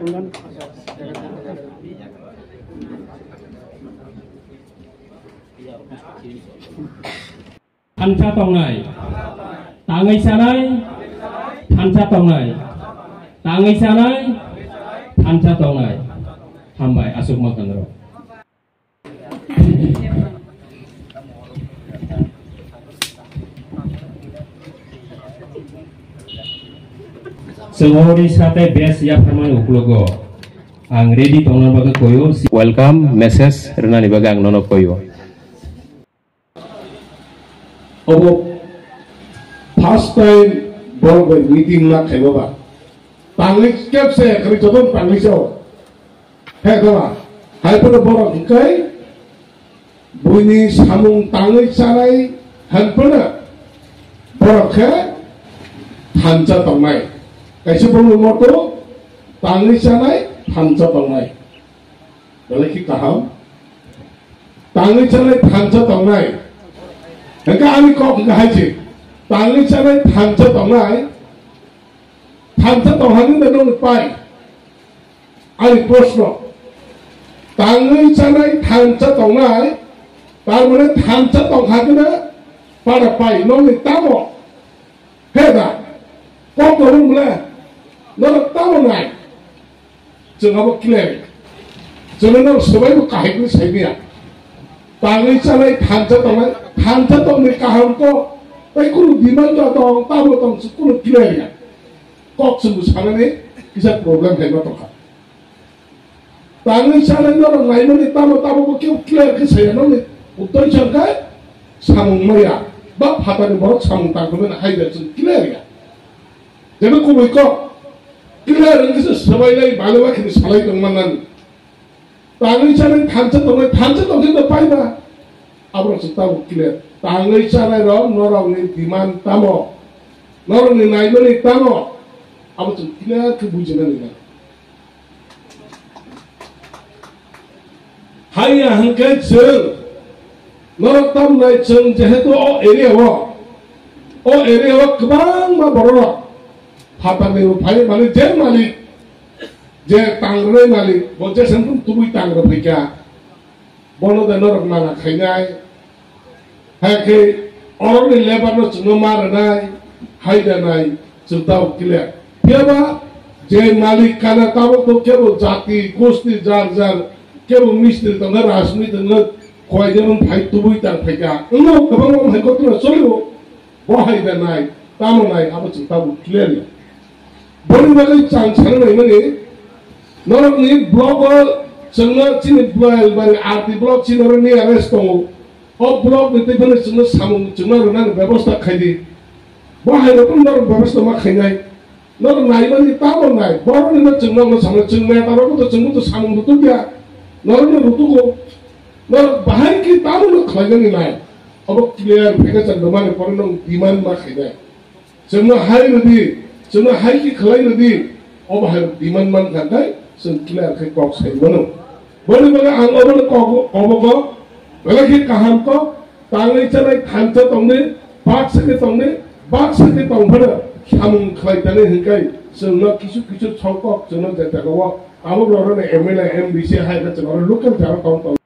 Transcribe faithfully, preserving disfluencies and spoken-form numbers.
Thansa tongnai, tangwi chanai, thansa tongnai, tangwi chanai, thansa tongnai. Hambai, aswk ma khanrok. Chwng hori sate bes yapharmani uklogo ang ready tongna bagwi koyo. Welcome message rwnani bagwi ang nono koyo. Obo first time borok bai meeting ma khaima ba. Tangwi kepse khari joto tangwi sao. He kama, hai phano borok hikai buini samung tangwi chanai han phano borok khe thansa tongnai. Kaisa borokni moto tangwi chanai thansa tongnai. Belai khe kaham. Tangwi chanai thansa tongnai. Hingke ani kok hingke hai se. Tangwi chanai thansa tongnai. Thansa tong hangni de nong pai. Ani proshno. Tangwi chanai thansa tongnai. Tar mane thansa tong hangni para pai. Nongni tamo. He da, kok tongmung bole, norok tamo nai? Chwng abo clear. Chwng norok swbai bo kahai khe sai maya. Tangwi chanai thansa tongnai, thansa tongni kaham kok, tei kunu demand tong, tamo tong, kunu clear ya. Kok chwng bo sanani kisa problem hai ma tongkha. Tangwi chanai norok naimani tamo tamo bo kebo clear khe saya nokni uttor changkha samung maya ba phatani borok samung tangmani hai da chwng clear ya. Jeba kubui kok clear wngkhe se swbailai baleba khini salai tongmannani. Tangwi chanai thansa tongnai thansa tongkhe no paiba. Aborok chwng tamo clear. Tangwi chanai rok norokni demand tamo? Norokni naimani tamo? Abo chwng clear khe bujinani nang. Haiya hwnkhe chwng norok tamnai chwng jehetu o area o, o area o kwbangma borok phatarni phai mani je malik, je tangrwnai malik, bo jesem tubui tangrw phaikha, bono de norok nana khainai. Hakhe oroni lebar no chwngno ma rwnai, hai da nai, chwng tabuk clear. Phiyaba je malik kana tabuk to kebo jati, gosti, jar jar, kebo mistri tongkha, rajniti tongkha, khwlai jemon phai tubui tang phaikha. Wngno kwbangma hai kotor cholibo, bo hai da nai, tamo nai, abo chwng tabuk clear ya. Boni bagwi chang sana naimani, norokni block o chwngno chini Bluealbari R D block chini oro nearest tongo. O block ni twi phano chwngno samung chwngno rwnani bebosta khai di. Bo hai rokno norok bebosta ma khainai. Norok naimani tamo nai. Borokni no chwngno no samung chwng neta rokno to chwngno to samung rutuk ya. Norokno rutugo. Norok bahai khe tamo no khlainani nai. Obo clear phaikha chwng rwmani pore no demand ma khainai. Chwngno hai rwdi, chwngno hai khe khlai rwdi, obo hai demand mankha khe chwng clear khe kok sai mano. Boni bagwi ang obono kok, obogo belai khe kaham kok, tangwi chanai thansa tongni, baksa khe tongni, baksa khe tong phano samung khlai tani hwnkhe chwngno kisu kisu songkok chwngno je jagao abo borokno M L A, M D C hai khe chwng oro local jaga tong tong.